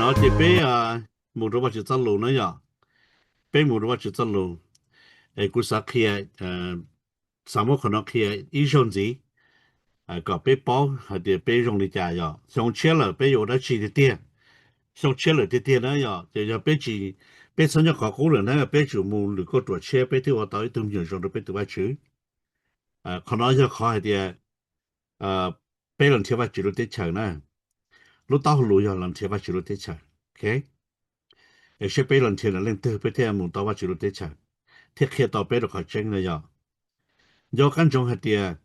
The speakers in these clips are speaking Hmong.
Ces peb mus rau Vajtswv txoj lus na yom. Peb mus rau Vajtswv txoj lus, es kuv xav qhia, xav muab qhov no qhia ib zaug ntxiv, kom peb paub hais tias peb zoo li cas yom. Xyoo tshiab lawm peb yuav ua dab tsi tiag tiag? Xyoo tshiab lawm tiag tiag na yom, ces yog peb tsis, peb txhob nyob qhov qub lawm na, peb tsum mus lwm kauj ruam tshiab peb thiaj ua tau ib tug me nyuam zoo rau peb tus Vajtswv. Qhov no yog qhov hais tias peb los nrhiav Vajtswv lub teb chaws na. Lub taub hau lus yog los nrhiav Vajtswv lub teb chaws. Es saib peb los nrhiav ntawm leej twg peb thiaj mus tau Vajtswv lub teb chaws, thiaj qhia tau peb rau qhov tseeb no yom. Nco qab ntsoov hais tias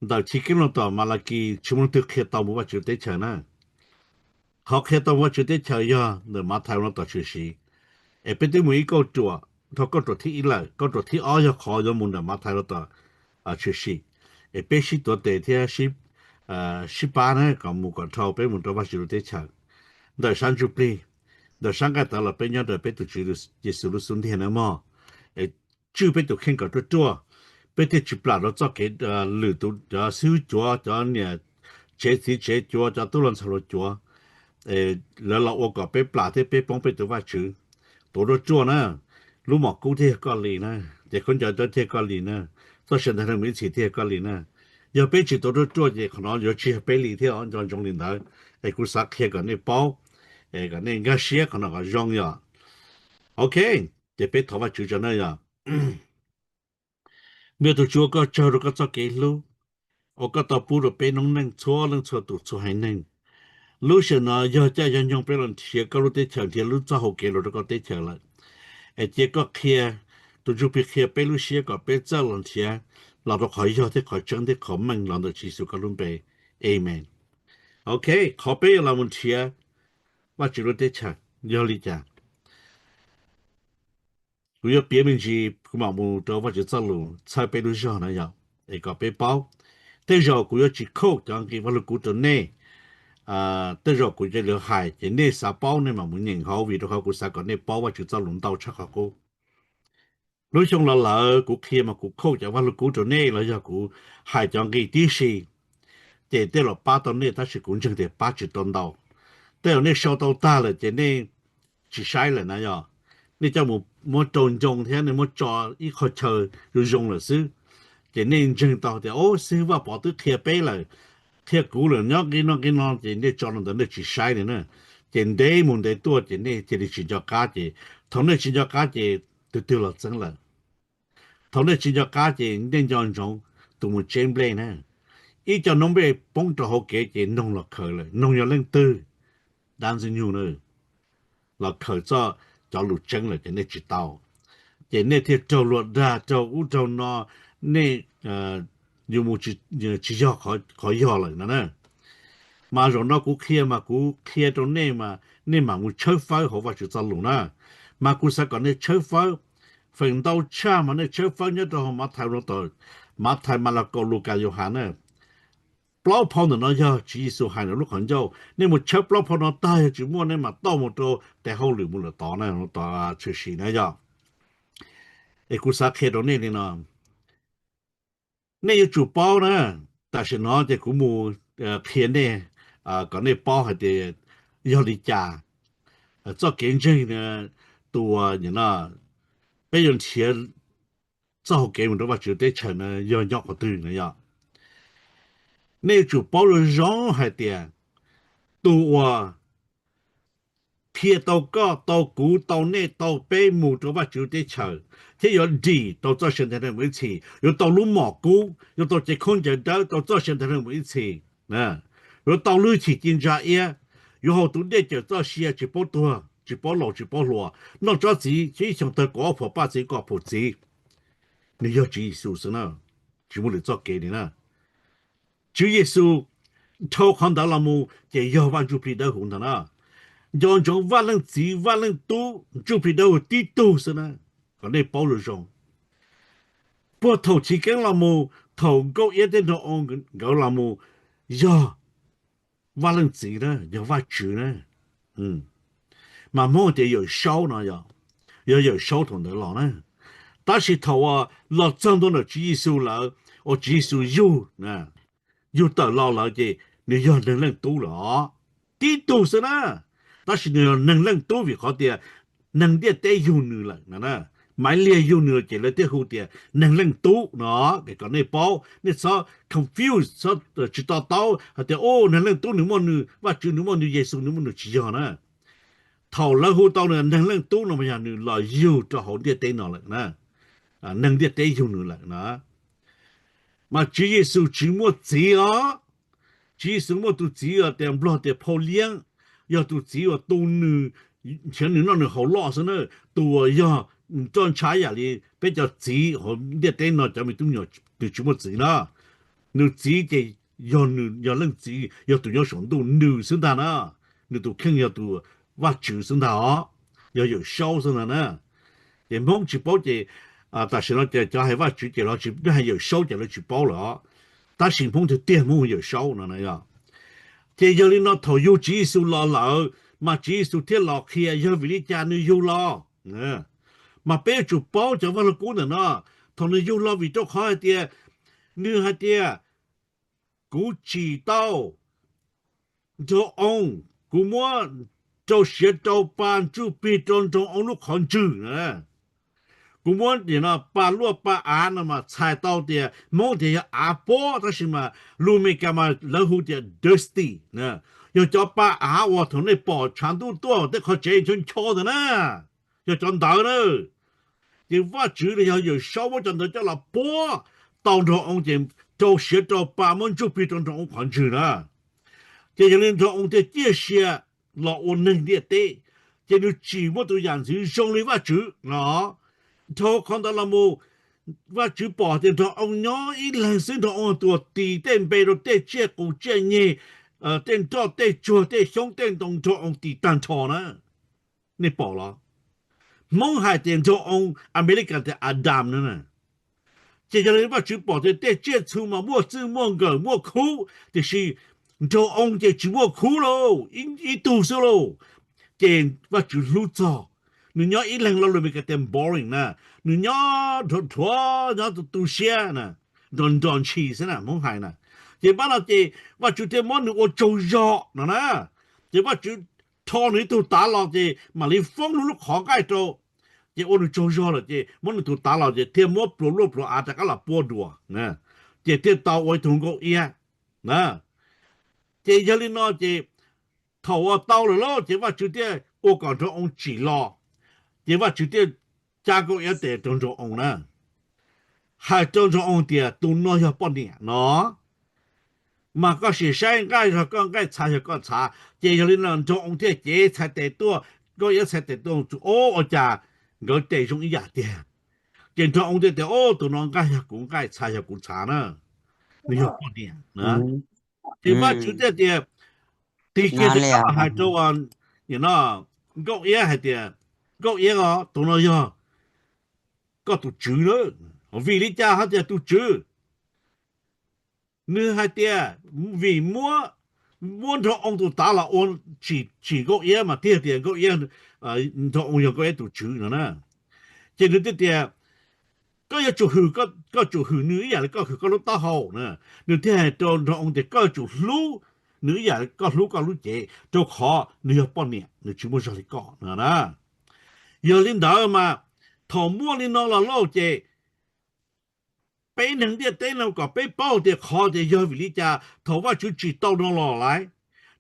ntawm Chiv Keeb los tom Malakis tsis muaj leej twg qhia tau mus Vajtswv lub teb chaws na. Qhov qhia tau mus Vajtswv lub teb chaws yog ntawm Mathais los tom Tshwm Sim. Es peb twb mus ib kauj ruam, dhau kauj ruam thib ib lawm, kauj ruam thib ob yog qhov yuav mus ntawm Mathais los tom Tshwm Sim. Es peb sib tuav tes thiab sib pab na kom mus kom dhau peb mus rau Vajtswv lub teb chaws. Ntawm sab ntsuj plig, ntawm sab nqaij tawv los peb nyob ntawm peb tus Tswv Yexus lub xub ntiag na mog. Es tswj peb tus kheej kom ruaj ruaj, peb thiaj tsis plam rau txoj kev lwm tus, cov xib hwb cuav, cov niam tsev txiv tsev cuav, cov tub hluas ntxhais hluas cuav, lawv los ua kom peb plam thiab peb poob peb tus Vajtswv. Tuav ruaj ruaj na, lub mom kub thiaj yog koj li na, ces khaub ncaws dawb thiaj yog koj li na, txoj sia ntaiv neeg mus ib txhis thiaj yog koj li na. Yog peb tsis tuav ruaj ruaj ces qhov no yuav tsis yog peb li thiab, nco ntsoov li ntawd. Es kuv xav qhia kom nej paub, kom nej nkag siab qhov no kom zoo yom. Ok, ces peb thov Vajtswv tso na yom. Me tus Tswv, ua koj tsaug rau koj txoj kev hlub, ua koj tau pub rau peb noob neej txhua leej txhua tus txhua haiv neeg. Lub sij hawm no yog caij yog nyoog peb los nrhiav koj lub teb chaws, nrhiav lub txoj hau kev los rau koj teb chaws lawm. Es cia koj qhia, tus ntsuj plig qhia peb lub siab kom peb txawj los nrhiav, los rau qhov yog thiab qhov tseeb thiab qhov meej los ntawm Tswv Yexus koj lub npe. Amen. Ok, qhov peb yuav los mus nrhiav Vajtswv lub teb chaws yog li cas? Kuv yuav piav me ntsis kuv mam mus rau Vajtswv txoj lus txhawb peb lub zog na yom, es kom peb paub. Tej zaum kuv yuav tsis quote cov nqi Vajluskub rau nej, tej zaum kuv cia li hais ces nej xav paub nej mam mus nyeem hauv, vim rau qhov kuv xav kom nej paub Vajtswv txoj lus ntau tshaj qhov qub. Lub xyoo los lawm kuv qhia mas kuv quote cov Vajluskub rau nej los yog kuv hais cov nqi tib si, ces tej zaum pab tau nej tab sis kuv ntseeg tias pab tsis tau ntau. Tej zaum nej sau tau tag lawm ces nej tsis saib lawm na yom. Nej coj mus muab rau ncoo thiab nej muab tso ib qho chaw zoo zoo lawm xwb. Ces nej ntseeg tau tias, o, xib hwb Vaj Pov twb qhia peb lawm, qhia kuv lawm nyob nqi no nqi no, ces nej tso rau ntawd nej tsis saib li na. Ces ntev mus ntev tuaj ces nej cia li tsis nco qab, ces thaum nej tsis nco qab ces tus twg los txeeb lawm. Thaum nej tsis nco qab ces nej nco ntsoov tus mus tseb nplej na. Ib co noob nplej poob rau hauv kev ces noog los khaws lawm, noog yog leej twg, dab ntxwg nyoog na, los khaws txoj cov lus tseeb lawm ces nej tsis tau. Ces nej thiaj raug luag dag, raug ub raug no, nej yuav mus tsis yog qhov yog lawm no na. Mas zaum no kuv qhia mas kuv qhia rau nej mas nej mam mus tshawb fawb hauv Vajtswv txoj lus na. Mas kuv xav kom nej tshawb fawb, feem ntau tshaj mas nej tshawb fawb nyob rau hauv Mathais, Mathais, Malakaus, Lukas, Yauhas na. Plaub phau ntawm no yog Tswv Yexus hais ntawm lub qhov ncauj. Nej mus tshawb plaub phau no tag yog tsis muaj nej mam tauj mus rau tes hauj lwm mus lawm tod na, tod tshwm sim na yom. Es kuv xav qhia rau nej li no, nej yuav tsum paub na. Tam sim no ces kuv mus qhia nej kom nej paub hais tias yog li cas txoj kev ntseeg tus, peb yuav nrhiav txoj hau kev mus rau Vajtswv teb chaws na yog nyob qhov twg na yom. Nej yuav tsum paub zoo zoo hais tias tus uas qhia tau koj, tau kuv, tau nej, tau peb mus rau Vajtswv teb chaws thiab yuav dim tau txoj sia ntaiv neeg mus ib txhis, yuav tau lub mom kub, yuav tau cev khaub ncaws dawb, tau txoj sia ntaiv neeg mus ib txhis, yuav tau lub hwj chim ci ntsa iab, yuav haus tus dej cawm txoj sia, tsis paub tuag, tsis paub laus, tsis paub hluas, noj tsob txiv ib xyoos tawg kaum ob phuam, paj txiv kaum phuam txiv. Nws yog Tswv Yexus xwb na, tsis muaj lwm txoj kev li na. Tswv Yexus dhau qhov ntawd los mus ces yog Vaj Ntsuj Plig Dawb Huv ntag na. Nco ntsoov Vaj Leej Txiv Vaj Leej Tub Ntsuj Plig Dawb Huv tib tug xwb na, kom nej paub zoo zoo. Puag thaum chiv keeb los mus, thaum Nkauj Iab thiab Nraug Oo nkawd los mus, yog Vaj Leej Txiv na, yog Vajtswv na. Mas Hmoob tias Yawm Saub no, yog Yawm Saub thaum ntawd los na. Tab sis thaum uas los txog ntua ntawm Tswv Yexus lawm, uas Tswv Yexus yug, yug tawm los lawm ces nws yog Neeg Leej Tub lawm os, tib tug xwb na. Tab sis nws yog Neeg Leej Tub vim qhov tias neeg ntiaj teb yug nws lawm no. Maiv Liag yug nws ces lawv thiaj hu tias Neeg Leej Tub no, es kom nej paub, nej txhob confuse, txhob tsis to taub hais tias, u, Neeg Leej Tub nws muaj nws, Vajtswv nws muaj nws, Yexus nws muaj nws, tsis yog na. Thaum lawv hu tau nws Neeg Leej Tub no mas yog nws los yug rau hauv ntiaj teb no lawm na. Neeg ntiaj teb yug nws lawm na. Mas Tswv Yexus tsis muaj txiv os. Tswv Yexus muaj tus txiv uas tias Nplog tias phau liab, yog tus txiv uas tu nws, nrhiav nws noj nws haus loj xwb na. Tus uas yog roj ntsha yam li peb cov txiv hauv ntiaj teb no cov me tub me nyuam, nws tsis muaj txiv na. Nws txiv ces yog nws yog leej txiv, yog tus nyob saum ntuj nws xwb ntag na. Nws tus kheej yog tus Vajtswv xwb ntag os, yog Yawm Saub xwb ntag na. Ces Hmoob tsis paub ces tam sim no ces cov hais Vajtswv ces lawv tsis, hais Yawm Saub ces lawv tsis paub lawm os. Tab sis Hmoob tiag tiag Hmoob hu Yawm Saub no. Ces yog li no thaum yug Tswv Yexus los lawm mas Tswv Yexus thiaj los qhia yog vim li cas nws yug los. Mas peb yuav tsum paub cov vaj lug kub ntawm no, thaum nws yug los vim rau qhov hais tias, nws hais tias, kuv tsim tau nraug oo, kuv muab rau siav rau pa ntsuj plig rau nraug oo lub qhov ntswg na. Kuv muab nim no pa luaj pa av no mas txhais tau tias Hmoob tias yog av pob, tab sis mas lus Amelikas mas lawv hu tias dusty. Yog cov pa av uas thaum nej pom tshav ntuj tuaj tej qhov tsev ncho ncho ntawd na, yog cov ntawd na. Ces Vajtswv los yog Yawm Saub muab cov ntawd coj los puab tau nraug oo ces rau siav rau pa muab ntsuj plig rau nraug oo qhov ntswg na. Ces yog li nraug oo thiaj ciaj sia los ua neeg ntiaj teb, ces nws tsim muaj tus yam ntxwv zoo li Vajtswv no. Dhau qhov ntawd los mus, Vajtswv pom tias nraug oo nyob ib leeg xwb, nraug oo tuag tis tej npe rau tej tsiaj qus tsiaj nyeg, tej nroj tej tsuag tej xyoob tej ntoo nraug oo tis tag nrho na. Nej pom los? Hmoob hais tias nraug oo, Amelikas tias Adam na. Ces yog li Vajtswv pom tias tej tsiaj txhu mas muaj txwj muaj nkawm muaj khub, tiam sis nraug oo ces tsis muaj khub lauj, ib tug xwb lauj. Ces Vajtswv hlub txog, nws nyob ib leeg, lo lus Amelikas tias boring na, nws nyob dhuav dhuav nyob tu tu siab na, nrog nrog ntshis xwb na Hmoob hais na. Ces pab no ces Vajtswv thiaj muab nws ua tsaug zog no na. Ces Vajtswv rho nws ib tug tav los ces mam li foob nws lub qhov nqaij rau, ces ua nws tsaug zog lawm ces muab nws tus tav los ces thiaj muab pluas luaj pluas av rov qab los puab dua, ces thiaj tau ua ib tug nkauj iab. Ces yog li no ces thaum uas tau lawm lauj ces Vajtswv thiaj ua kom nraug oo tsim los, ces Vajtswv thiaj cab nkauj iab tes rau nraug oo na, hais rau nraug oo tias tus no yog poj niam no, mas koj sim saib nqaij yog koj nqaij, txha yog koj txha. Ces yog li no nraug oo thiaj cev txhais tes tuaj, nkauj iab txhais tes tuaj, tsuas o ua cas nkawd tes zoo ib yam tiag. Ces nraug oo thiaj tias, o, tus no nqaij yog kuv nqaij, txha yog kuv txha na, nws yog poj niam na. Ces Vajtswv thiaj tias, tig kiag rov qab los hais rau, no, nkauj iab hais tias, nkauj iab os, tus no yog koj tus tswv na. Vim li cas ho tias tus tswv? Nws hais tias vim muab, muab nraug oo tus tav los ua tsim, tsim nkauj iab mas thiaj tias nkauj iab, nraug oo yog nkauj iab tus tswv no na. Ces nws thiaj tias, koj yuav tsum hwm, koj tsum hwm nws ib yam li koj hwm koj lub taub hau na. Nws thiaj hais rau nraug oo tias koj yuav tsum hlub nws ib yam li koj hlub koj lub cev, rau qhov nws yog poj niam, nws tsis muaj zog li koj no na. Yog li ntawd mas thaum muaj li no los lauj ces peb neeg ntiaj teb no kom peb paub tias qhov tias yog vim li cas thaum Vajtswv tsim tau no los lawm,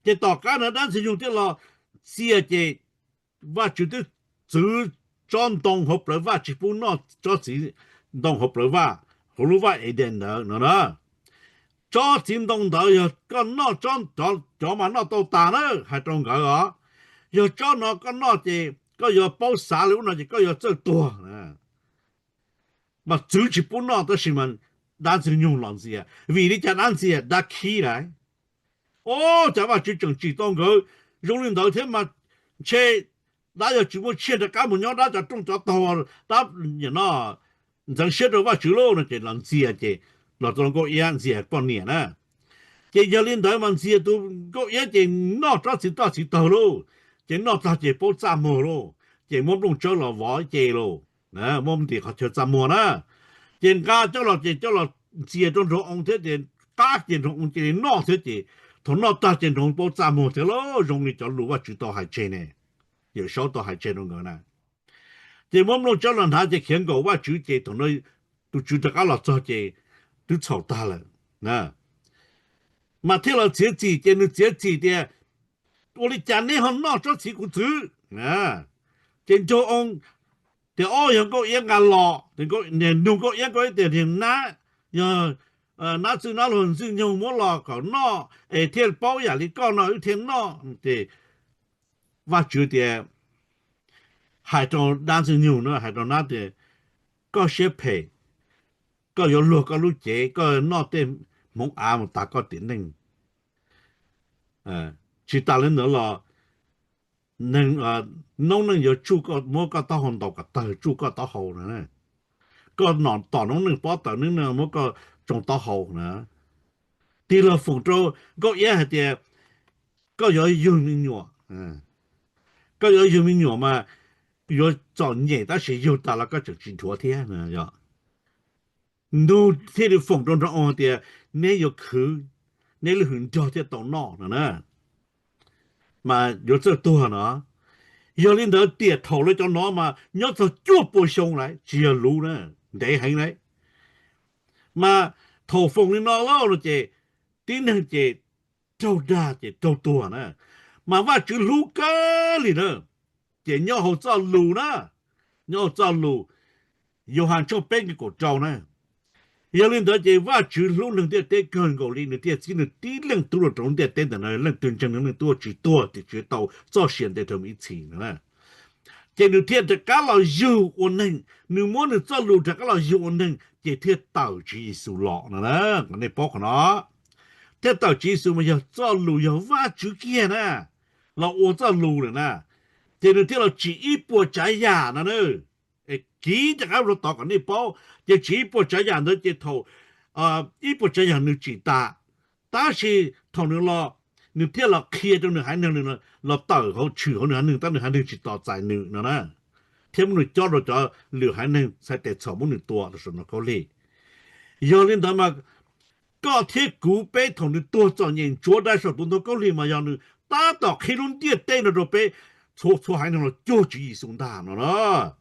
ces tom qab no dab ntxwg nyoog thiaj los txia ces Vajtswv twb txwv tsob ntoo hauv plawv vaj tsis pub noj tsob txiv ntoo hauv plawv vaj, hauv lub vaj Eden ntawd no na. Tsob txiv ntoo ntawd yog koj noj, cov mas noj tau tas na, hais rau nkawd os. Yog tsob no koj noj ces koj yuav paub xav li ub no ces koj yuav txawj tuag. Mas txwv tsis pub noj tab sis mas dab ntxwg nyoog los ntxias. Vim li cas dab ntxias? Dab khib lawm. O, cas Vajtswv tseem tsim tau nkawd zoo li ntawd thiab mas ntshe dab yog tsis muaj tsiaj rov qab mus nyob dab cov rooj cov taug, dab ntxeev siab rau Vajtswv lauj no ces los ntxias ces los rau nkauj iab ntxias poj niam na. Ces yog li ntawd mas ntxias tus nkauj iab ces noj tsob txiv toj txiv taug lauj, ces noj tag ces paub txaj muag lauj, ces muab nplooj tsawb los vov ce lauj, muab ntim qhov chaw txaj muag na. Ces nqa coj los ces coj los ntxias rau nraug oo thiab ces qab ces nraug oo cia li noj thiab ces Thaum noj tag ces nrov paub txaj muag thiab lauj, zoo li cov lus Vajtswv tau hais tseg ne, Yawm Saub tau hais tseg rau nkawd na. Ces muab nplooj tsawb los hnav ces khiav nkaum Vajtswv ces thaum no tus Tswv rov qab los txog ces twb txhaum tag lawm. Mas thiaj los txiav txim ces nws txiav txim tias, ua li cas neb ho noj tsob txiv kuv txwv? Ces nraug oo tias, o, yog Nkauj Iab nqa los. Nug Nkauj Iab, Nkauj Iab tias, niag nab, yog nab txwj nab luag Ntxwj Nyoog muab los kom noj es thiaj paub yam li koj no wb thiaj noj. Ces Vajtswv tias, hais rau dab Ntxwj Nyoog na, hais rau nab tias, koj siab phem, koj yuav luag koj lub cev, koj noj tej hmoov av mus tas koj tiam neej. Tsis tas li ntawd los, noob neej yuav tsuj koj, muab koj taub hau ntaus kom tawg tsuj koj taub hau na. Koj nom tom noob neej pob tawm noob neej muab koj tsoo taub hau na. Tig los foom rau Nkauj Iab hais tias, koj yuav yug me nyuam, koj yuav yug me nyuam mas yuav txom nyem tab sis yug tas los koj tseem tsis dhuav thiab. Nug thiaj li foom rau nraug oo tias, neb yuav khwv, neb lub hwm nrog thiaj tau noj no na. Mas yuav txawj tuag no. Yog li ntawd tiam thaum lawv cov no mas nyob txog cuaj puas xyoo lawm, tsis yog luv na, ntev heev lawm. Mas thaum foom li no lawm no ces tib neeg ces raug dag ces raug tuag na. Mas Vajtswv hlub kawg li na, ces nyob hauv txoj lus na, nyob hauv txoj lus Yauhas tshooj peb nqe kaum rau na. Yog li ntawd ces Vajtswv hlub neeg ntiaj teb kawg nkaus li, nws thiaj txib nws tib leej tub los rau lub ntiaj teb ntawm no, leej twg ntseeg nws leej tub tsis tuag tiam sis tau txoj sia ntev dhawv mus ib txhis no na. Ces nws thiaj rov qab los yug ua neeg, nws muab nws txoj lus rov qab los yug ua neeg ces thiaj tawm Tswv Yexus los no na. Nej paub qhov no, thiaj tawm Tswv Yexus mas yog txoj lus, yog Vajtswv kiag na, los ua txoj lus lawm na. Ces nws thiaj los tsim ib puas tsav yam no na. Kiv rov qab rau tod kom nej paub, ces tsim ib puas tsav yam ntawd ces thaum ib puas tsav yam nws tsim tas, tab sis thaum nws los, nws thiaj los qhia rau nws haiv neeg, los tawm hauv, tshwm hauv nws haiv neeg, tab nws haiv neeg tsis tos txais nws no na, thiab muab nws cob rau cov lwm haiv neeg txhais tes txhaum muab nws tua rau saum ntoo khaub lig. Yog li ntawd mas koj thiab kuv peb thaum nws tuag txom nyem ntsuav dai saum tus ntoo khaub lig mas yog nws tab tom qhib lub ntiaj teb no rau peb txhua txhua haiv neeg los cuag Tswv Yexus ntag no na.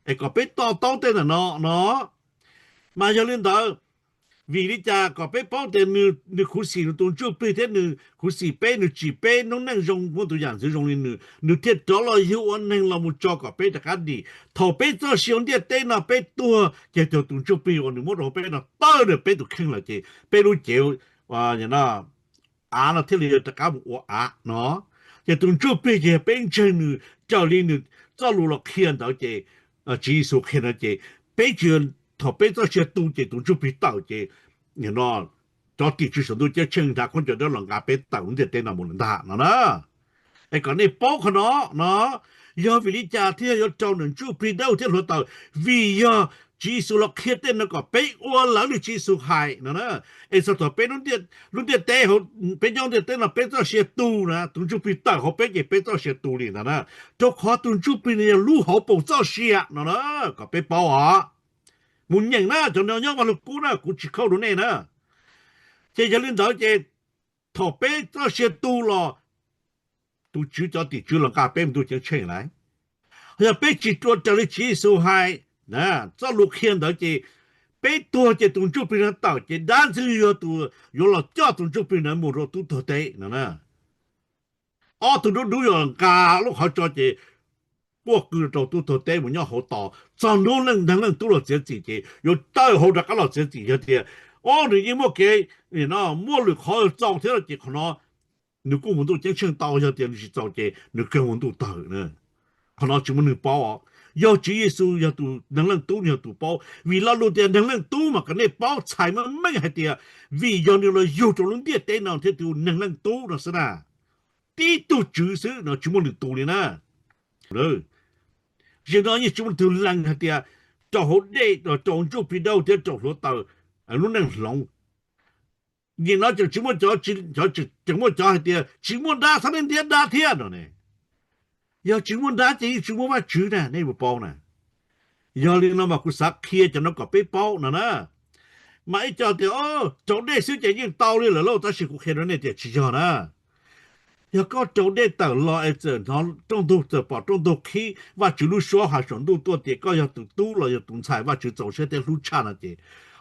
Es kom peb to taub tej ntawm no no. Mas yog li ntawd, vim li cas kom peb paub tias nws khuv xim nws tus ntsuj plig thiab nws khuv xim peb, nws tsim peb noob neej zoo muaj tus yam ntxwv zoo li nws, nws thiaj rov los yug ua neeg los mus tso kom peb rov qab dim. Thaum peb txoj sia ntiaj teb no peb tuag ces tus ntsuj plig uas nws muab rau peb no tawg rau peb tus kheej lawm ces peb lub cev av no thiaj li rov qab mus ua av no. Ces tus ntsuj plig ces yog peb ntseeg nws raws li nws txoj lus los qhia ntawd ces, Tswv Yexus qhia ntawd ces peb tsis, thaum peb txoj sia tu ces tus ntsuj plig tawm ces no cov tim tswv saum ntuj ceeb tsheej nrhiav khaub ncaws dawb los nqa peb tawm lub ntiaj teb no mus lawm ntag no na. Es kom nej paub qhov no no, yog vim li cas thiaj yuav raug ntawm ntsuj plig dawb thiab hluav taws? Vim yog Tswv Yexus los qhia tej no kom peb ua raws li Tswv Yexus hais no na. Es txog thaum peb lub ntiaj teb, peb nyob ntiaj teb no peb txoj sia tu na, tus ntsuj plig tawm hauv peb ces peb txoj sia tu li ntag na. Rau qhov tus ntsuj plig no yog lub hauv paus txoj sia no na, kom peb paub os. Mus nyeem na, cov no nyob Vaj Lug Kub na, kuv tsis khauj rau nej na. Ces yog li ntawd ces thaum peb txoj sia tu los tus Tswv cov tim tswv los nqa peb mus ntuj ceeb tsheej lawm. Yog peb tsis ua raws li Tswv Yexus hais, txoj lus qhia ntawd ces peb tuag ces tus ntsuj plig no tawm ces dab ntxwg yuav tus, yuav los coj tus ntsuj plig ntawd mus rau tub tuag teb no na. Ob tug dub dub yuav nqa lub qhov tso ces quaj qw rau tub tuag teb mus nyob hauv tos, txog hnub neeg Leej Tub los txiav txim ces yuav tawm hauv rov qab los txiav txim. Yog tias, o, nws yeej muaj kev, no muaj lwm qhov txaus thiab no ces qhov no nws kuj mus ntuj ceeb tsheej tau, yog tias nws tsis txaus ces nws kawg mus ntuj tawg. Qhov no tsis muaj neeg paub. Yog Tswv Yexus yog tus Neeg Leej Tub, nws yog tus paub, vim lo lus tias Neeg Leej Tub mas kom nej paub txhais meej meej hais tias vim yog nws los yug rau lub ntiaj teb no thiab tus Neeg Leej Tub no xwb na. Tib tug tswv xwb no tsis muaj lwm tus li na. Zeem no yeej tsis muaj leej twg lees hais tias rau hauv dej, rau ntsuj plig dawb thiab rau hluav taws lub neej hloov. Nim no tseem tsis muaj cov, tseem muaj cov hais tias tsis muaj dab, txhob ntiab dab thiab no ne. Yog tsis muaj dab ces yeej tsis muaj Vajtswv na, nej puas paub na. Yog li no mas kuv xav qhia cov no kom peb paub no na. Mas ib co tias, raus dej xwb ces yeej tau li lawm lauj, tab sis kuv qhia rau nej tias tsis yog na. Yog koj raus dej tawm los es txawm hnov rooj ntug, txawm pom rooj ntug qhib, Vajtswv lub suab hais saum ntuj tuaj tias koj yog tus tub los yog tus ntxhais Vajtswv txaus siab thiab hlub tshaj no ces,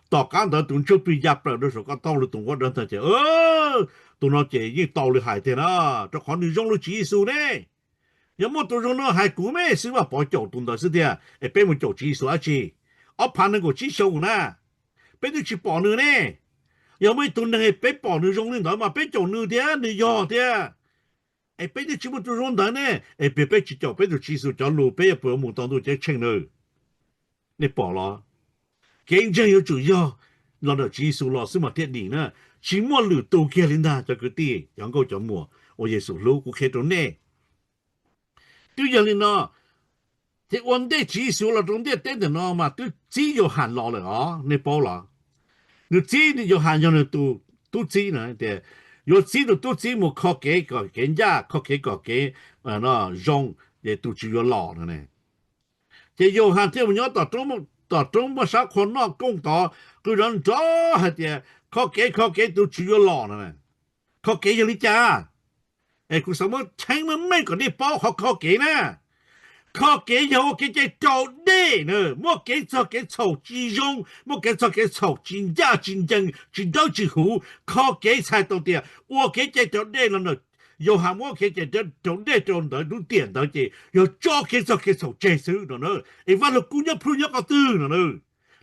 tom qab ntawd tus ntsuj plig ya plaws rau saum koj taub hau li tus nquab dawb ntawd ces, tus no ces yeej tau li hais tiag na, rau qhov nws zoo li Tswv Yexus ne. Yog muaj tus zoo no hais kuv me xwb Vaj Pov caum tus ntawd xwb tiag, es peb mus caum Tswv Yexus dab tsi? Ob phav nees nkaum tsib xyoo na, peb twb tsis pom nws ne. Yog muaj ib tug neeg peb pom nws zoo li ntawd mas peb caum nws thiab nws yog thiab, es peb twb tsis muaj tus zoo ntawd ne, es peb, peb tsis caum peb tus Tswv Yexus cov lus, peb yuav puas mus tau ntuj ceeb tsheej na? Nej pom los? Kev ntseeg yuav tsum yog los ntawm Tswv Yexus los xwb mas thiaj dim na, tsis muaj lwm tus kiag li ntag cov kwv tij, cov nkauj cov muam uas Yexus hlub, kuv qhia rau nej. Twb yog li no, ces ua ntej Tswv Yexus los rau ntiaj teb ntawm no mas twb txib Yauhas los lawm os, nej paub los? Nws txib, Yauhas yog nws tus tub txib na, tias yuav txib tus tub txib mus kho kev kom kev ncaj, kho kev kom kev zoo, ces tus Tswv yuav los no ne. Ces Yauhas thiaj mus nyob tom roob muaj sab qhua noj kooj tod, qw nrov nrov hais tias kho kev, kho kev, tus Tswv yuav los no. Kho kev yog li cas? Es kuv xav muab cheeb meej meej kom nej paub qhov kho kev na. Kho kev yog ua kev cai raus dej na, muaj kev txog kev txhaum tsis zoo, muaj kev txog kev txhaum tsis ncaj tsis ncees tsis dawb tsis huv. Kho kev txhais tau tias ua kev cai raus dej los ntawm Yauhas muab kev cai raus dej rau ntawd lub tiam ntawd ces yog tso kev txog kev txhaum tseg xwb no na. Es Vaj Lug Kub nyob plhu nyob qhov twg no na?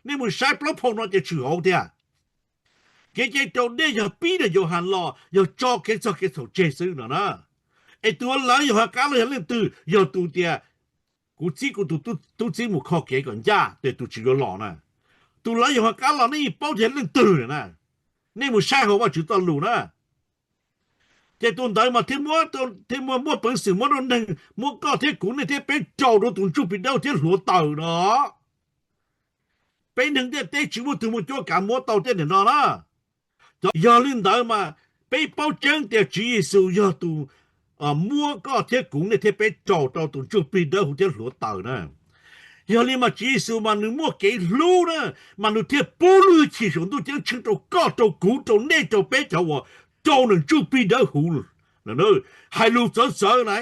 Nej mus saib plaub phau no ces tshwm hauv tiag. Kev cai raus dej yog pib ntawm Yauhas los yog tso kev txog kev txhaum tseg xwb no na. Es tus uas lawv Yauhas qab los yog leej twg? Yog tus tias kuv txib kuv tus tub txib mus kho kev kom ncaj ces tus Tswv yuav los na. Tus lawv Yauhas qab los nej yeej paub tias leej twg lawm na. Nej mus saib hauv Vajtswv txoj lus na. Ces tus ntawd mas thiaj muaj, thiaj muaj, muaj peev xwm muab rau neeg, muab koj thiab kuv, nej thiab peb rau rau tus ntsuj plig dawb thiab hluav taws no. Peb neeg ntiaj teb tsis muaj tug muaj cuab kav muab tau tej niam no na. Yog li ntawd mas peb paub tseeb tias Tswv Yexus yog tus muab koj thiab kuv, nej thiab peb rau rau tus ntsuj plig dawb huv thiab hluav taws na. Yog li mas Tswv Yexus mas nws muaj kev hlub na, mas nws thiaj pub lub hwj chim saum ntuj ceeb tsheej rau koj, rau kuv, rau nej, rau peb cov uas rau nws ntsuj plig dawb huv. Hais lus txawv txawv na,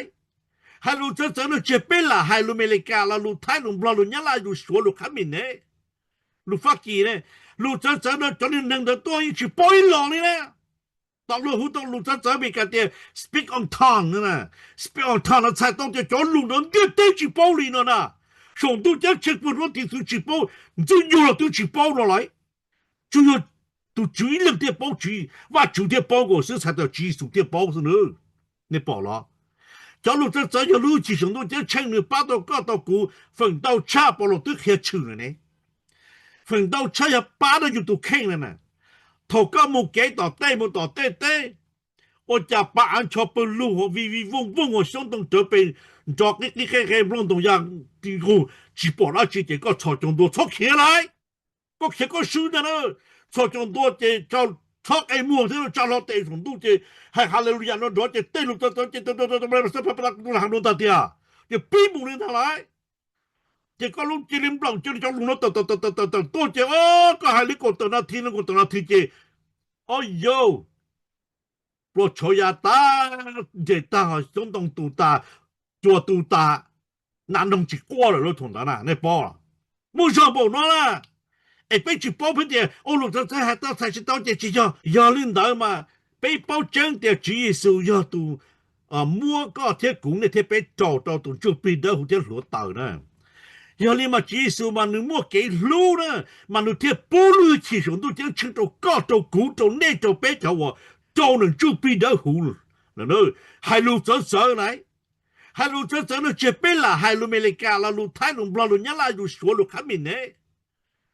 hais lus txawv txawv no tsis yog peb lam hais lus Amelikas los lus Thaib, lus Nplog, lus Nyab Laj, lus Suav, lus Khab Mis ne, lus Fab Kis ne. Lus txawv txawv no cov neeg ntawd tuaj yeej tsis paub ib los li na. Tom luag hu tau lus txawv txawv Amelikas tias speak on tongue, speak on tongue no txhais tau tias cov lus no ntiaj teb tsis paub li no na. Saum ntuj ceeb tsheej puag nruab tiv txwv tsis paub, ntxwg nyoog los twb tsis paub no lawm. Tsuas yog tus Tswv ib leeg thiaj paub, Vajtswv thiaj paub nkaus xwb, txhais tau Tswv Yexus thiaj paub xwb nawb. Nej pom los? Cov lus txawv txawv yog lub hwj chim saum ntuj ceeb tsheej, nws pab tau koj tau kuv. Feem ntau tshaj Paulus twb qhia tshwm lawm ne. Feem ntau tshaj yog pab rau yus tus kheej na. Thaum koj mus kev tom tej, mus tom tej teb, ua cas pa av ncho pw lug, vij vij vooj vooj, ua xyoob ntoo rawv pes nrov qib qib qe qe, nplooj ntoo ya ti nqug, tsis pom dab tsi ces koj txhos caug ntua txhob khiav lawm. Koj khiav koj swb ntag na. Txhos caug ntua ces txhob qe muag thiab tsa hlo tes saum ntuj ces hais Haleluyas no nrov ces tej lus txawv txawv ces tus lam ha dua ntag tiag, ces pib mus li ntag lauj. Ces koj lub cia li nplaum cia li cov lus no tawm tawm tawm tawm tawm tuaj ces koj hais li kaum tawm nas this, kaum tawm nas this ces o yau, pluas tshauv ya tas, nce tag, xyoob ntoo tu tas, cua tu tas, nas noog tsis quaj lawm lauj thaum ntawd na, nej paub. Muaj zog npaum no na, es peb tsis paub peb tias ua lus txawv txawv hais tau txhais tsis tau ces tsis yog. Yog li ntawd mas peb paub tseeb tias Tswv Yexus yog tus muab koj thiab kuv, nej thiab peb rau rau tus ntsuj plig dawb huv thiab hluav taws na. Yog li mas Tswv Yexus mas nws muaj kev hlub na, mas nws thiaj pub lub hwj chim saum ntuj ceeb tsheej rau koj rau kuv rau nej rau peb cov uas rau nws ntsuj plig dawb huv. Hais lus txawv txawv na, hais lus txawv txawv no tsis yog peb lam hais lus Amelikas los lus Thaib, lus Nplog, lus Nyab Laj, lus Suav, lus Khab Mis ne,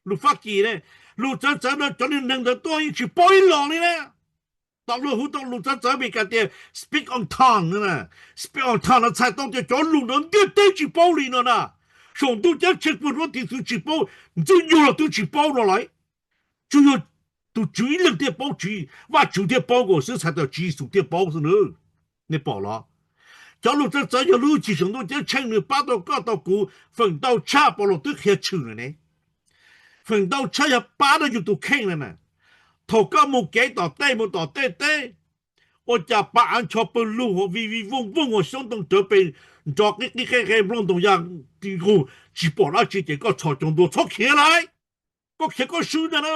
lus Fab Kis ne. Lus txawv txawv no cov neeg ntawd tuaj yeej tsis paub ib los li na. Tom luag hu tau lus txawv txawv Amelikas tias speak on tongue, speak on tongue no txhais tau tias cov lus no ntiaj teb tsis paub li no na. Saum ntuj ceeb tsheej puag nruab tiv txwv tsis paub, ntxwg nyoog los twb tsis paub no lawm. Tsuas yog tus Tswv ib leeg thiaj paub, Vajtswv thiaj paub nkaus xwb, txhais tau Tswv Yexus thiaj paub xwb nawb. Nej pom los? Cov lus txawv txawv yog lub hwj chim saum ntuj ceeb tsheej, nws pab tau koj tau kuv. Feem ntau tshaj Paulus twb qhia tshwm lawm ne. feem ntau tshaj yog pab rau yus tus kheej na na. Thaum koj mus kev tom tej mus tom tej teb, ua cas pa av ncho pawg lug ua vij vij vooj vooj ua xyoob ntoo rawv pes nrov qib qib qe qe nplooj ntoos ya nqug tsis pom dab tsi ces koj txhos caug ntua txhob khiav lawm. Koj khiav koj swb ntag na.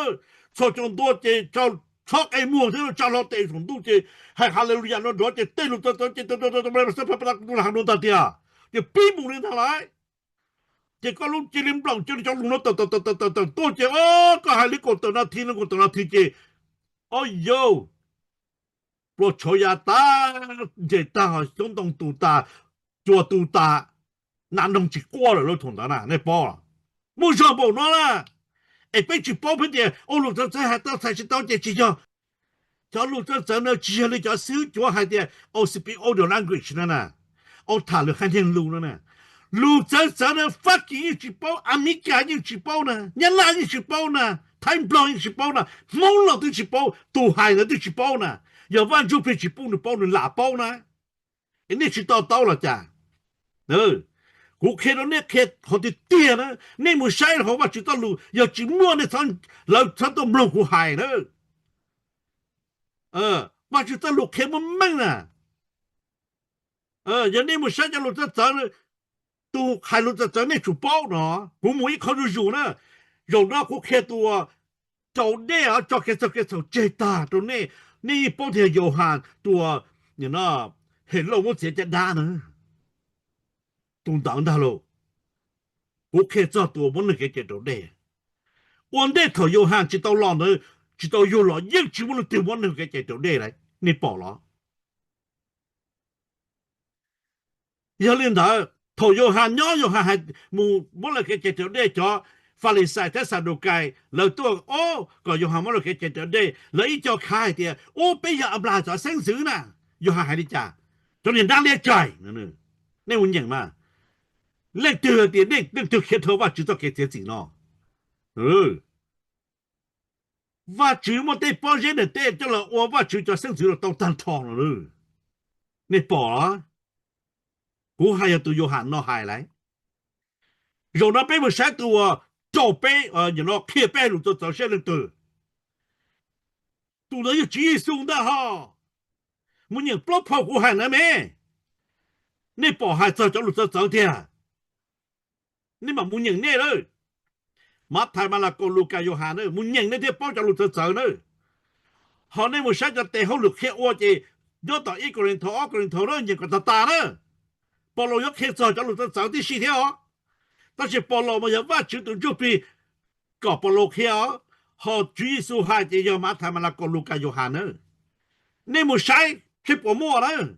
Txhos caug ntua ces txhob qe muag thiab tsa hlo tes saum ntuj ces hais Haleluyas nrov nrov ces tej lus txawv txawv ces tus lag dua ntag tiag, ces pib mus li ntag lauj. Ces koj lub cia li nplaum cia li cov lus no tawm tawm tawm tawm tawm tuaj ces o, koj hais li kaum tawm nas this no kaum tawm nas this ces o yau, pluas tshauv ya tag, nres tag, xyoob ntoo tu tas, cua tu tas, nas noog tsis quaj lawm lauj thaum ntawd na nej paub. Muaj zog npaum no na, es peb tsis paub peb tias ua lus txawv txawv hais tau txhais tsis tau ces tsis yog. Cov lus txawv txawv no tsis yog li cov xib hwb cuav hais tias au speak other language no na, au tham lwm qhov niag lus no na. Lus txawv txawv no Fab Kis yeej tsis paub, Amelikas yeej tsis paub na, Nyab Laj yeej tsis paub na, Thaib Nplog yeej tsis paub na, Hmoob los twb tsis paub, tus hais ntawd twb tsis paub na. Yog Vaj Ntsuj Plig tsis pub nws paub nws lam paub na. Es nej tsis to taub los cas? Kuv qhia rau nej qhia qhov tiag tiag na, nej mus saib hauv Vaj Tswv txoj lus, yog tsis muaj nej txhob, lawv txhob tuaj mloog kuv hais na. Vaj Tswv txoj lus qhia muaj meej na. Yog nej mus saib cov lus txawv txawv, tus hais lus txawv txawv nej tsum paub no, kuv mus ib qho zuj zus na. Zaum no kuv qhia tus uas raus dej os, tso kev txhaum kev txhaum tseg tag rau nej, nej yeej paub tias Yauhas tus uas Helauj muab txiav caj dab na, tus ntawd ntag lauj. Kuv qhia txog tus uas muab neeg kev cai raus dej. Ua ntej thaum Yauhas tsis tau los ntawd, tsis tau yug los yeej tsis muaj leej twg muab neeg kev cai raus dej lawm, nej pom los? Yog li ntawd, thaum Yauhas nyob Yauhas hais mus muab lawv kev cai raus dej, cov Falixais thiab Xadukais lawv tuaj ob kom Yauhas muab lawv kev cai raus dej, lawv ib co khav hais tias, ub, peb yog Anplahas cov xeeb ntxwv na. Yauhas hais li cas? Cov niag nrab liab cai, nej mus nyeem mas, leej twg tias nej leej twg khiav dhau Vajtswv txoj kev txiav txim no? Vajtswv muaj tej pob zeb ntiaj teb coj los ua Vajtswv cov xeeb ntxwv los tau tag nrho no. Nej pom los? Kuv hais yog tus Yauhas no hais lauj. Zaum no peb mus saib tus uas raug peb, qhia peb hais lus txawv txawv saib leej twg. Tus ntawd yog Tswv Yexus ntag ho. Mus nyeem plaub phau kuv hais ntawd me. Nej pom hais txog cov lus txawv txawv tiag. Nej mam mus nyeem nej lawm. Mathais, Malakaus, Lukas, Yauhas na, mus nyeem nej thiaj paub cov lus txawv txawv na. Ho nej mus saib cov tes hauj lwm qhia ua ces nyob tom ib Kaulinthaus ob Kaulinthaus na nyeem kom tag tas na. Paulus yuav qhia txog cov lus txawv txawv tib si thiab os. Tab sis Paulus mas yog Vajtswv tus Ntsuj Plig kom Paulus qhia os. Ho Tswv Yexus hais ces yog Mathais, Malakaus, Lukas, Yauhas na. Nej mus saib seb puas muaj na.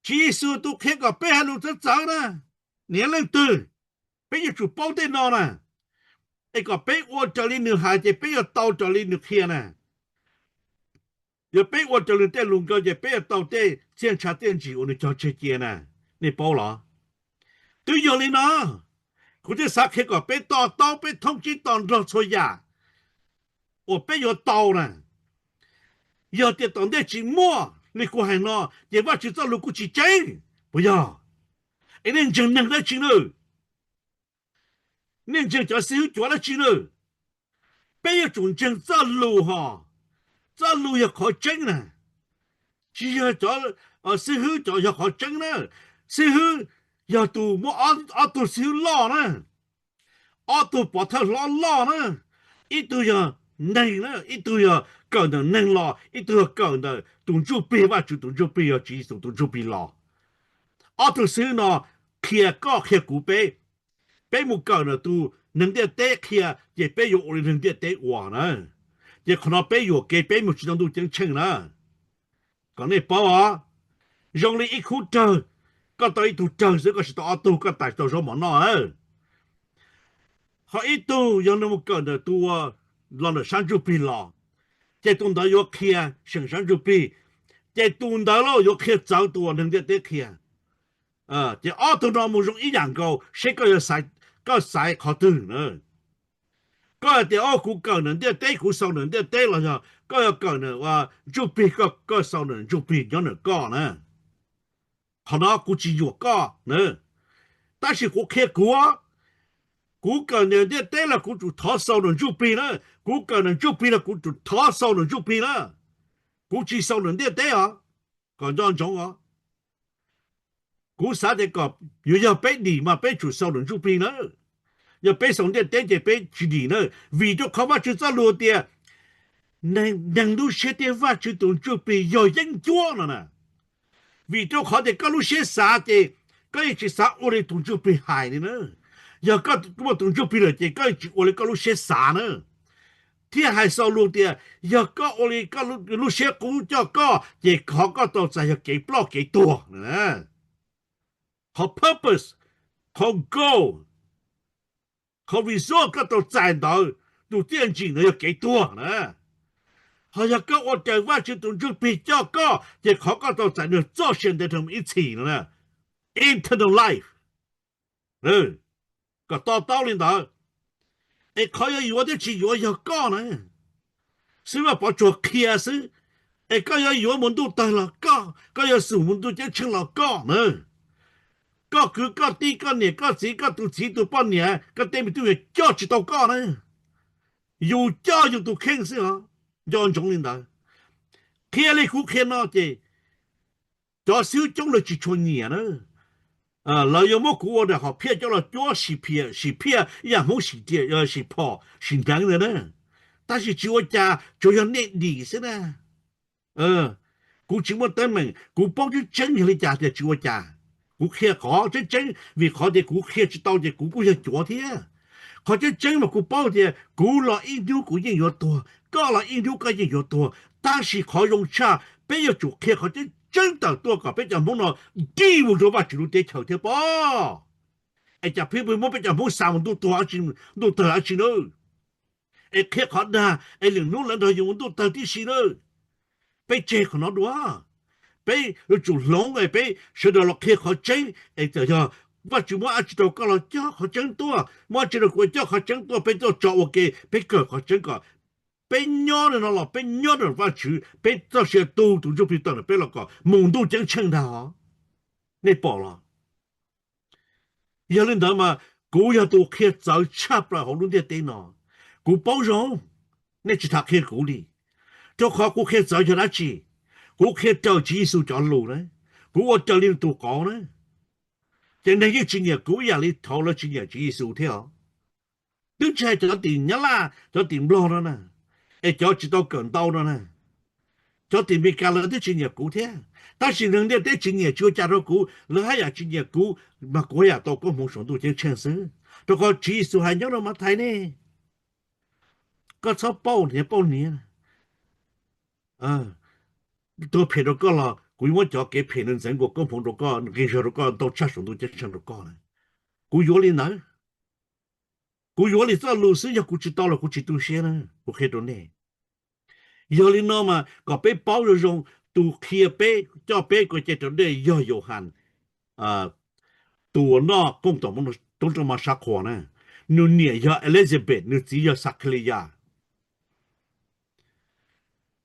Tswv Yexus tus qhia kom peb hais lus txawv txawv na. Niam leej twg, peb yuav tsum paub tej no na. Es kom peb ua raws li nws hais ces peb yuav tau raws li nws qhia na. Yog peb ua raws nws tej lus nkaus ces peb yuav tau tej txiaj ntshav txiaj ntsig uas nws cog tseg cia na. Nej paub los? Twb yog li no, kuv thiaj xav qhia kom peb to taub, peb thoob tsib to nrog txhua yam uas peb yuav tau na. Yog tias tom ntej tsis muaj li kuv hais no ces Vajtswv txoj lus kuj tsis tseeb, puas yog? Es nej ntseeg neeg dab tsi na? Nej ntseeg cov xib hwb cuav dab tsi na? Peb yuav tsum ntseeg txoj lus hos. Txoj lus yog qhov tseeb na, tsis yog cov xib hwb cov yog qhov tseeb na. Xib hwb yog tus muab ob tug xib hwb loj na, ob tug pov thawj hlob loj na, ib tug yog neeg na, ib tug yog kawm ntawm neeg los, ib tug yog kawm ntawm tus Ntsuj Plig, Vajtswv tus Ntsuj Plig, yog Tswv Yexus tus Ntsuj Plig los. Ob tug xib hwb no qhia koj qhia kuv peb, peb mus kawm ntawm tus neeg ntiaj teb qhia ces peb yuav ua li neeg ntiaj teb ua na. Ces qhov no peb yuam kev peb mus tsis tau ntuj ceeb tsheej na. Kom nej paub os, zoo li ib khub rawg, koj tau ib tug rawg xwb koj tsis tau ob tug koj tais tsis tau zaub mov noj na. Ho ib tug yog nws mus kawm ntawm tus uas los ntawm sab ntsuj plig los, ces tus ntawd yuav qhia seem sab ntsuj plig, ces tus ntawd lauj yuav qhia txawv tus uas neeg ntiaj teb qhia. Ces ob tug no mus zoo ib yam nkaus seb koj yuav, koj xaiv qhov twg na. Koj hais tias o kuv kawm ntawm ntiaj teb, kuv xaus ntawm ntiaj teb los yog koj yuav kawm ntawm ntsuj plig, koj xaus ntawm ntsuj plig nyob ntawm koj na. Qhov no kuv tsis yuam koj na, tab sis kuv qhia kuv, Kuv kawm ntawm ntiaj teb los kuv tsum thov xaus nram ntsuj plig na. Kuv kawm nram ntsuj plig los kuv tsum thov xaus nram ntsuj plig na. Kuv tsis xaus nram ntiaj teb os, kom nco ntsoov os. Kuv xav tias kom yuav yog peb dim mas peb tsum xaus nram ntsuj plig na. Yog peb xaus ntiaj teb ces peb tsis dim na. Vim rau qhov Vajtswv txoj lus tias neeg lub siab thiab Vajtswv tus ntsuj plig yog yeeb ncuab no na. Vim rau qhov tias koj lub siab xav ces koj yeej tsis xav ua li tus ntsuj plig hais li na. Yog koj muaj tus ntsuj plig lawm ces koj yeej tsis ua li koj lub siab xav na. Thiab hais xaus lus tias yog koj ua li koj lub siab qub coj koj ces qhov koj tau txais yog kev ploj kev tuag na. Qhov purpose, qhov goal, qhov result koj tau txais ntawd, tus txiaj ntsig ntawd yog kev tuag na. Ho yog koj ua raws Vajtswv tus ntsuj plig coj koj ces qhov koj tau txais nws txoj sia ntev dhawv mus ib txhis no na, eternal life. Kom to taub li ntawd. Es qhov yuav yuav thiab tsis yuav yog koj na. Xib hwb Vaj Pov tsuas qhia xwb. Es koj yuav yuav mus ntuj tawg los koj, koj yuav xum mus ntuj ceeb tsheej los koj na. Koj kwv koj tij, koj niam koj txiv, koj tus txiv tus poj niam, koj tej me tub yuav coj tsis tau koj na. Yus coj yus tus kheej xwb os. Nco ntsoov li ntawd. Qhia li kuv qhia no ces cov xib hwb coob lawv tsis tshua nyiam na. Lawv yuav muab kuv ua daim hom phiaj coj los cuab sim phiaj, sim phiaj ib yam Hmoob sim phom sim hneev ntawd na. Tab sis tsis ua cas, tsuas yog nej dim xwb na. Kuv tsis muaj teeb meem, kuv paub tseeb tseeb yog li cas tias tsis ua cas. Kuv qhia qhov tseeb tseeb vim qhov tias kuv qhia tsis tau ces kuv kuj yog cuav thiab. Qhov tseeb tseeb mas kuv paub tias kuv los ib hnub kuv yeej yuav tuag, koj los ib hnub koj yeej yuav tuag. Tab sis qhov zoo tshaj peb yuav tsum qhia qhov tseeb tseeb tawm tuaj kom peb cov Hmoob no dig mus rau Vajtswv lub teb chaws thiab pob. Es cas peb pheej muab peb cov Hmoob xa mus ntuj tawg, ntuj tawg dab tsi na? Es qhia qhov dag es lwm hnub lawv nrog yus mus ntuj tawg tib si na. Peb tseg qhov no dua. Peb yuav tsum hloov es peb sawv daws los qhia qhov tseeb es txawm yog Vajtswv muab dab tsi rau koj los coj qhov tseeb tuaj, muab dab tsi rau kuv coj qhov tseeb tuaj, peb tuaj tso ua ke, peb kawm qhov tseeb kom peb nyob li no los peb nyob nram Vajtswv, peb txoj sia tu tus Ntsuj Plig tawm ntawm peb los kom mus ntuj ceeb tsheej ntag os. Nej pom los? Yog li ntawd mas kuv yog tus qhia txawv tshaj plaws hauv lub ntiaj teb no. Kuv paub zoo, nej tsis tham qhia kuv li. Rau qhov kuv qhia txawv yog dab tsi? Kuv qhia raws Tswv Yexus cov lus na, kuv ua raws li tus qauv na. Ces neeg yeej tsis nyiam kuv ib yam li thaud lawv tsis nyiam Tswv Yexus thiab os. Twb tsis hais cov tim Nyab Laj, cov tim Nplog no na, es cov tsis tau kawm ntau no na, cov tim Meskas lawv twb tsis nyiam kuv thiab. Tab sis neeg ntiaj teb tsis nyiam tsis ua cas rau kuv, lawv haj yam tsis nyiam kuv, mas kuv haj yam tau koob hmoov saum ntuj ceeb tsheej xwb. Rau qhov Tswv Yexus hais nyob rau Mathais ne, koj txhob pauj hniav pauj hniav. Tuag phem rau koj los kuv yuav muab cov kev phem ntawd ntxeev nkaus koob hmoov rau koj, nqi zog rau koj, ntau tshaj saum ntuj ceeb tsheej rau koj na. Kuv yuav li ntawd. Kuv yuav li txoj lus xwb, yog kuv tsis tau los kuv tsis tu siab na, kuv qhia rau nej. Yog li no mas kom peb paub zoo zoo, tus qhia peb, coj peb ua ke rau dej yog Yauhas, tus uas noj kooj tom tub rog mov sab qhua na. Nws niam yog Elizabeth, nws txiv yog Sakhaliyas.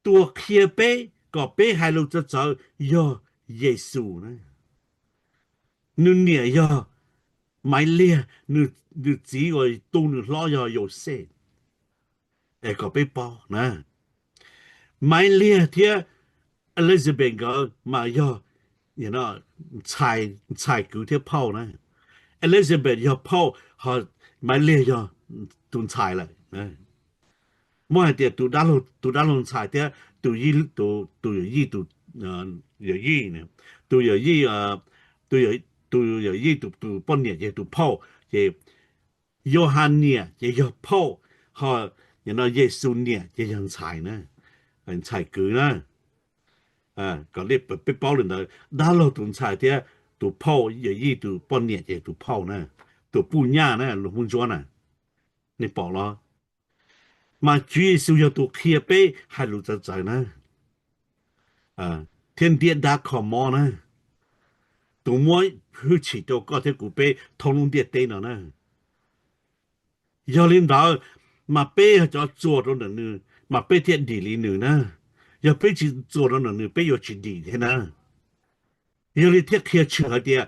Tus uas qhia peb kom peb hais lus txawv txawv yog Yexus na. Nws niam yog Maiv Liag, nws txiv uas tu nws hlob yog Yauxej. Es kom peb paub na, Maiv Liag thiab Elizabeth nkawd mas yog ntxhais kwv thiab phauj na. Elizabeth yog phauj, ho Maiv Liag yog tus ntxhais lawm. Muab hais tias tus dab laug ntxhais thiab tus, tus yawm yij, tus yawm yij, tus yawm yij, tus yawm yij tus poj niam ces tus phauj, ces Yauhas niam ces yog phauj, ho Yexus niam ces yog ntxhais na, ntxhais kwv na. Kom peb paub li ntawd, dab laug tus ntxhais thiab tus phauj, yawm yij tus poj niam ces tus phauj na, tus puj nyaj na, lus Hmoob Ntsuab na. Nej pom los? Mas Tswv Yexus yog tus qhia peb hais lus txawv txawv na, thiab ntiab dab kho mob na, tus muab hwj chim rau koj thiab kuv peb thoob lub ntiaj teb no na. Yog li ntawd, mas peb yog cov txuas rau ntawm nws mas peb thiaj dim li nws na. Yog peb tsis txuas rau ntawm nws peb yuav tsis dim thiab na. Yog li thiaj qhia tshwm hais tias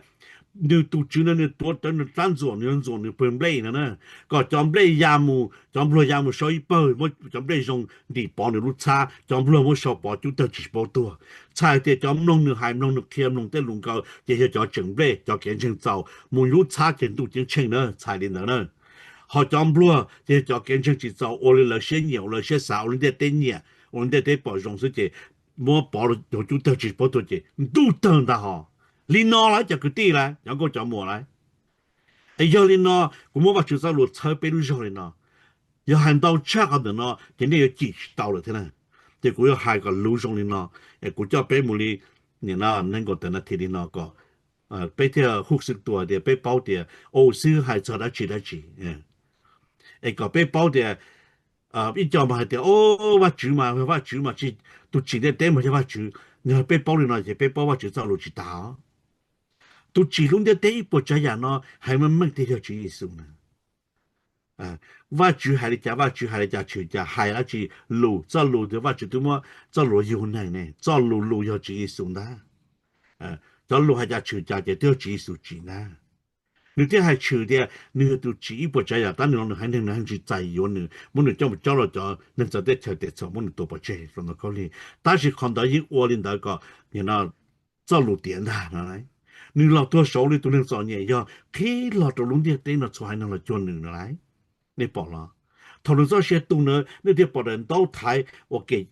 Nws tus tswv no nws tuav rawv nws rab ntxuam, nws ntxuam nws pawg nplej no na, kom cov nplej ya mus, cov npluag ya mus sau ib pawg, muab cov nplej zoo ntim pov nws lub txhab, cov npluag muab sau pov cub tawg tsis paub tuag. Txhais tias cov mloog nws hais, mloog nws qhia, mloog tej lus nkaus ces yog cov tseem nplej, cov kev ntseeg txaus, mus lub txhab ces ntuj ceeb tsheej na, txhais li ntawd na. Ho cov npluag ces yog cov kev ntseeg tsis txaus, ua li lawv siab nyiam, ua lawv siab xav, ua li ntiaj teb nyiam, ua li ntiaj teb pom zoo xwb ces muab pov cub tawg tsis paub tuag ces ntuj tawg ntag hos. Li no lawm cov kwv tij lawm, cov nkauj cov muam lawm. Es yog li no, kuv muab Vajtswv txoj lus txhawb peb lub zog li no. Yog hais ntau tshaj qhov ntawm no ces nej yuav cim tsis tau lawm thiab na. Ces kuv yuav hais kom luv zoo li no, es kuv coj peb mus li, nim no nees nkaum tawm nas this li no kom peb thiaj huj xwm tua tias peb paub tias, o, xib hwb hais txog dab tsi dab tsi. Es kom peb paub tias, ib co mas hais tias, o, Vajtswv mas, Vajtswv mas tsis, tus tsim ntiaj teb mas yog Vajtswv. Yog peb paub li no ces peb paub Vajtswv txoj lus tsis tas os. Tus tsim lub ntiaj teb ib puas tsav yam no hais meej meej tiag yog Tswv Yexus na. Vajtswv hais li cas, Vajtswv hais li cas, tshwm cas, hais dab tsi, lus, txoj lus tias Vajtswv twb muab txoj lus yug neeg ne, txoj lus, lus yog Tswv Yexus ntag. Cov lus hais cas tshwm cas ces twb yog Tswv Yexus tsim ntag. Nws thiaj hais tshwm tias nws yog tus tsim ib puas tsav yam, tab nws los nws haiv neeg nws yeej tsis txais yuav nws, muab nws coj mus cob rau cov neeg txawv teb chaws tes txhaum muab nws tua pov tseg rau ntawm khaub lig. Tab sis qhov ntawd yeej ua li ntawd kom, nim no, txoj lus tiav ntag no lauj. Nws los tuag saud li tus neeg txom nyem yog qhib los rau lub ntiaj teb no txhua haiv neeg los cuag nws no lauj. Nej pom los? Thaum nws txoj sia tu ntawd nej thiaj pom daim ntaub thaiv uas kem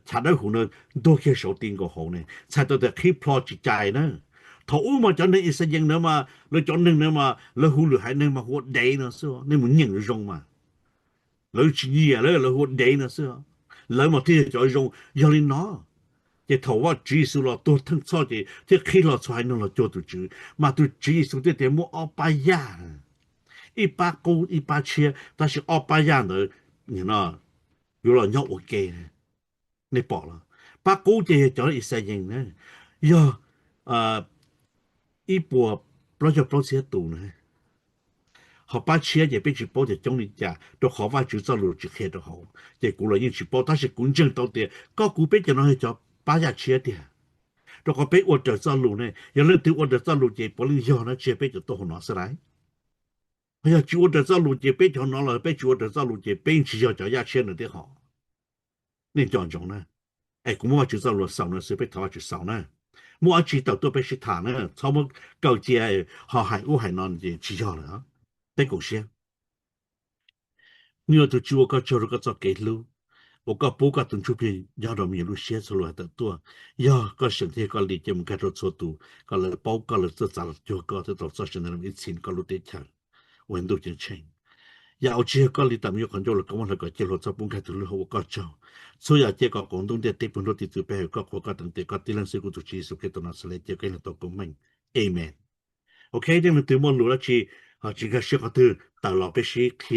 chav dawb huv ntawd ntuag kiag saud ti nkaus hauv ne, txhais tau tias qhib plho tsis cais na. Thaum ub mas cov neeg Yixalayees ntawd mas lawv cov neeg ntawd mas lawv hu lwm haiv neeg mas hu ua dev no xwb, nej mus nyeem zoo mas. Lawv tsis nyiam lawv, lawv hu ua dev no xwb. Lawv mas thiaj yog cov zoo. Yog li no, ces thaum Vajtswv Yexus los tuag theej txhoj ces thiaj qhib hlo txhua haiv neeg los cuag tus Tswv, mas tus Tswv Yexus thiaj tias muaj ob pab yaj, ib pab qub ib pab tshiab, tab sis ob pab yaj ntawd yuav los nyob ua ke. Nej pom los? Pab qub ces yog cov Yixalayees na, yog ib puas plaub caug plaub txhiab tus na. Ho pab tshiab ces peb tsis paub tias coob li cas, rau qhov Vajtswv txoj lus tsis qhia rau hauv, ces kuv los yeej tsis paub, tab sis kuv ntseeg tau tias koj kuv peb cov no yog cov pab yaj tshiab tiag. Rau qhov peb ua raws txoj lus ne, yog leej twg ua raws txoj lus ces puav leej yog na, tsis yog peb cov tuaj hauv no xwb lauj. Ho yog tsis ua raws txoj lus ces peb cov no los peb tsis ua raws txoj lus ces peb tsis yog cov yaj tshiab nws thiab hos. Nej nco ntsoov na, es kuv muab Vajtswv txoj lus xaus no xwb, peb thov Vajtswv xaus na. Muaj dab tsi tawm tuaj peb sib tham na, txhob muab kaw cia ho hais ub hais no ces tsis yog lawm. Peb koom siab. Nws yog tus Tswv, ua koj tsaug rau koj txoj kev hlub uas koj pub koj tus Ntsuj Plig nyob rau me nyuam lub siab txhua lus hais tawm tuaj. Yog koj seem thiab koj li cia mus nkag rau txhua tus kom lawv paub koj, lawv txawj txav los cuag koj, thiab tau txoj sia ntev los ib txhis koj lub teb chaws uas ntuj ceeb tsheej. Yam uas tsis yog koj li tam me nyuam qhov ncauj los koj muab hlawv kom ciaj hluas txhob pub nkag tus lub hauv, ua koj tsaug. Txhua yam cia kom qaum ntuj ntiaj teb pawg nrog tiv txwv peb hawm koj qhuas koj teev tes koj tib leeg xwb, kuv tus Tswv Yexus Khetos Naxales cia koj ib leeg tau koob meej. Amen. Ok, nej leej twg muaj lus dab tsi ho tsis nkag siab qhov twg tawm los peb sib qhia.